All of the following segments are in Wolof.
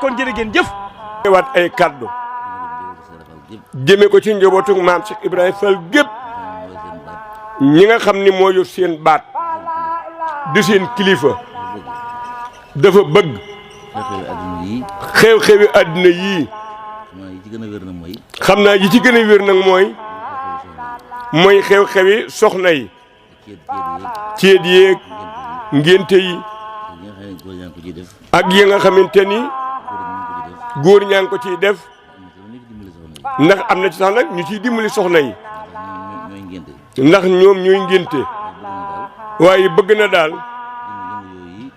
kon jërë ngeen jëf. waat ay kaddu jëme ko ci njabootu maam Cheikh Ibrahima Fall gépp ñi nga xam ni moo yor seen baat di seen kilifa dafa bëgg xew-xewi àddina yii xam naa yi ci gën a wér nag mooy xew-xewi soxna yi ceet yeeg ngénte yi ak yi nga xamante ni góor ñaa ngi ko ciy def ndax am na ci sax nag ñu ciy dimbali soxna yi ndax ñoom ñooy ngénte waaye bëgg na daal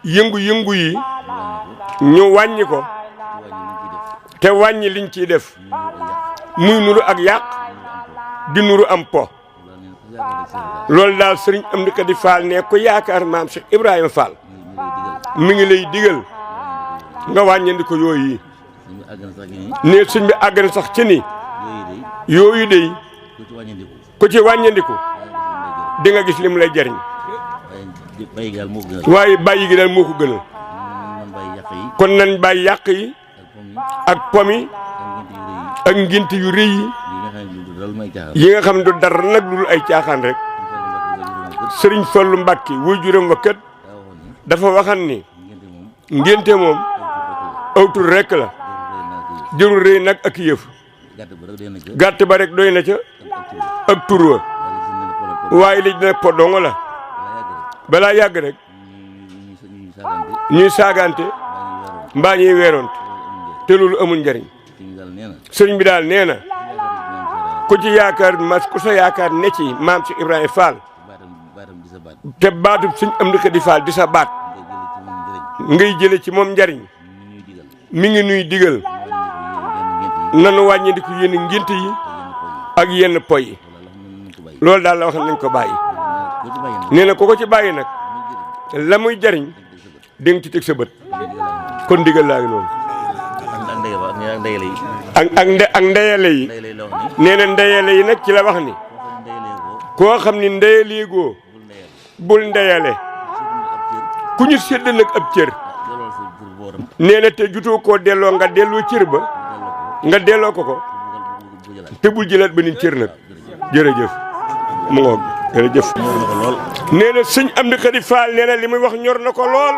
yëngu-yëngu yi ñu wàññi ko te wàññi liñ ciy def muy nuru ak yàq di nuru am po loolu daal sëriñ Amdi Khady Fall ne ko yaakaar maam Cheikh Ibrahima Fall mi ngi lay digal nga wàññandi ko yooyu yi ne sëñ bi àgg na sax ci ni yooyu dey ku ci wàññandiku di nga gis lim lay jariñ waaye bàyyi gi daal moo ko gënal kon nañ bàyyi yàq yi ak pomi ak ngénte yu rëy yi nga xam ne du dara nag lu ay caaxaan rek sëriñ Fallu Mbàkke wuy juróom wakkat dafa waxan ni ngénte moom awtul rek la jërul rëy nag ak yëf gàtt ba rek doy na ca ak tur wa waaye li dina po dongo la balaa yàgg rek ñuy saagante mbaa ñuy weeroonte te loolu amul njariñ sëriñ bi daal nee na ku ci yaakaar mas ku sa yaakaar ne ci maam Cheikh Ibrahima Fall te baatub Sëriñ Amdi Khady Fall di sa baat ngay jële ci moom njariñ mi ngi nuy digal nanu wàññi di ko yenn ngénte yi ak yenn poy yi loolu daal la wax nañ ko bàyyi nee na ku ko ci bàyyi nag la muy jariñ di nga ci teg sa bët kon digal laa ngi noonu ak ndeyale yi nee na ndeyale yi nag ci la wax ni koo xam ni ndeyaleegoo bul ndeyale ku ñu sédd nag ab cër nee na te jutoo koo delloo nga delloo cër ba nga delloo ko te bul jëlaat beneen cër nag jërëjëf mu ngoog jërëjëf nee na sëñ Amdi Khady Fall nee na li muy wax ñor na ko lool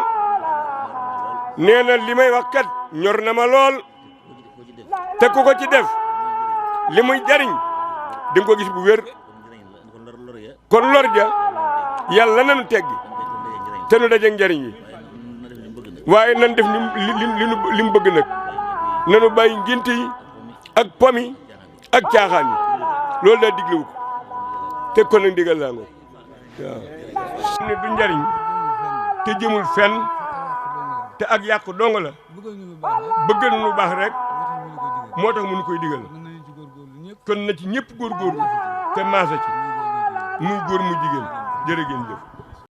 nee na li may wax kat ñor na ma lool te ku ko ci def li muy jariñ di nga ko gis bu wér kon lor ja yàlla nanu teggi te nu dajeeg njariñ yi waaye nan def li mu bëgg nag nanu bàyyi ngénte yi ak pomi ak caaxaan yi loolu daa diglewu ko te kon nag digal laa ngo waaw ne du njariñ te jëmul fenn te ak yàqu dong la bëgg na lu baax rek moo tax mënu koy digal kon na ci ñëpp góorgóorlu te maasa ci muy góor mu jigéen jërë ngeen jëf